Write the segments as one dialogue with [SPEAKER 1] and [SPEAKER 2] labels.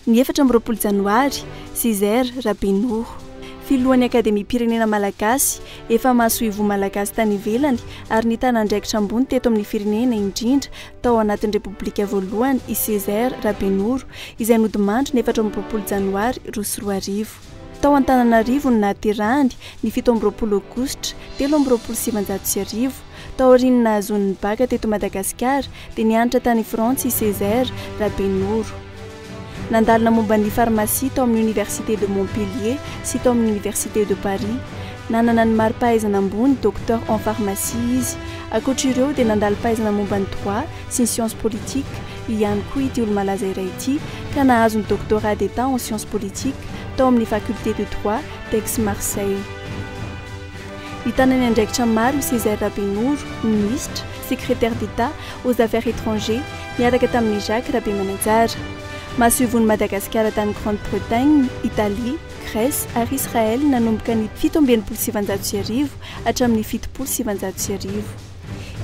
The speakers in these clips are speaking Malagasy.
[SPEAKER 1] Ny 24 janoary, Césaire Rabenoro. Filohan'ny Akademiam-pirenena malagasy, efa masoivoho malagasy tany ivelany ary nitana andraikitra ambony teto amin'ny firenena indrindra tao anatin'ny Repoblika voalohany i Césaire Rabenoro izay nodimandry ny 24 janoary 2002. Tao Antananarivo no nahaterahany, ny 27 aogositra 1923. Taorian'ny nahazoany ny baka teto Madagasikara dia nianatra tany Frantsa i Césaire Rabenoro. Nandalina momba ny farmasia tao amin'ny Université de Montpellier sy tao amin'ny Université de Paris. Nanana ny mari-pahaizana ambony Docteur en pharmacie izy. Ankoatra ireo dia nandalim-pahaizana momba ny droit sy ny sciences politiques ihany koa ity olo-malaza iray ity ka nahazo ny Doctorat d'Etat en sciences politiques tao amin'ny Faculté de droit d'Aix-Marseille. Nitana ny andraikitra maro i Césaire Rabenoro, minisitra, secrétaire d'Etat aux Affaires étrangers, niaraka tamin'i Jacques Rabemananjara. Masoivohon'i Madagasikara tany Grande-Bretagne, Italie, Grèce ary Israël nanomboka ny 1967 hatramin'ny 1970.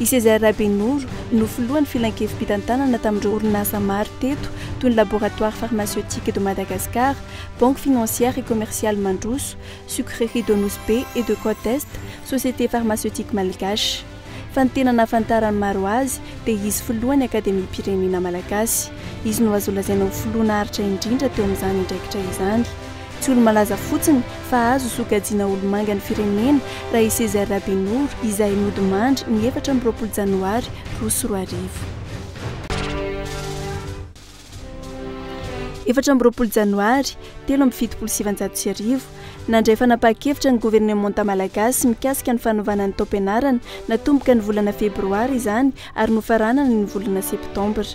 [SPEAKER 1] I Césaire Rabenoro no filohan'ny filankevi-pitantanana tamin'ireo orinasa maro teto toy ny Laboratoire Pharmaceutique de Madagascar, Banque Financière et Commerciale Mandroso, Sucrerie de Nosy Be et de Côte Est, Société Pharmaceutique Malgache. Fa ny tena nahafantaran'ny maro azy dia izy filohan'ny Akademiam-pirenena Malagasy. Izy no azo lazaina ho filoha naharitra indrindra teo amin'izany andraikitra izany. Tsy olo-malaza fotsiny fa azo sokajiana olo-manga ny firenena raha i Césaire Rabenoro izay nodimandry ny 24 janoary 2002. 24 janoary 1973, Nandray fanapahan-kevitra ny governemanta malagasy mikasika ny fanovana ny taom-pianarana, natomboka ny volana febroary izany ary nofaranana ny volana septambra.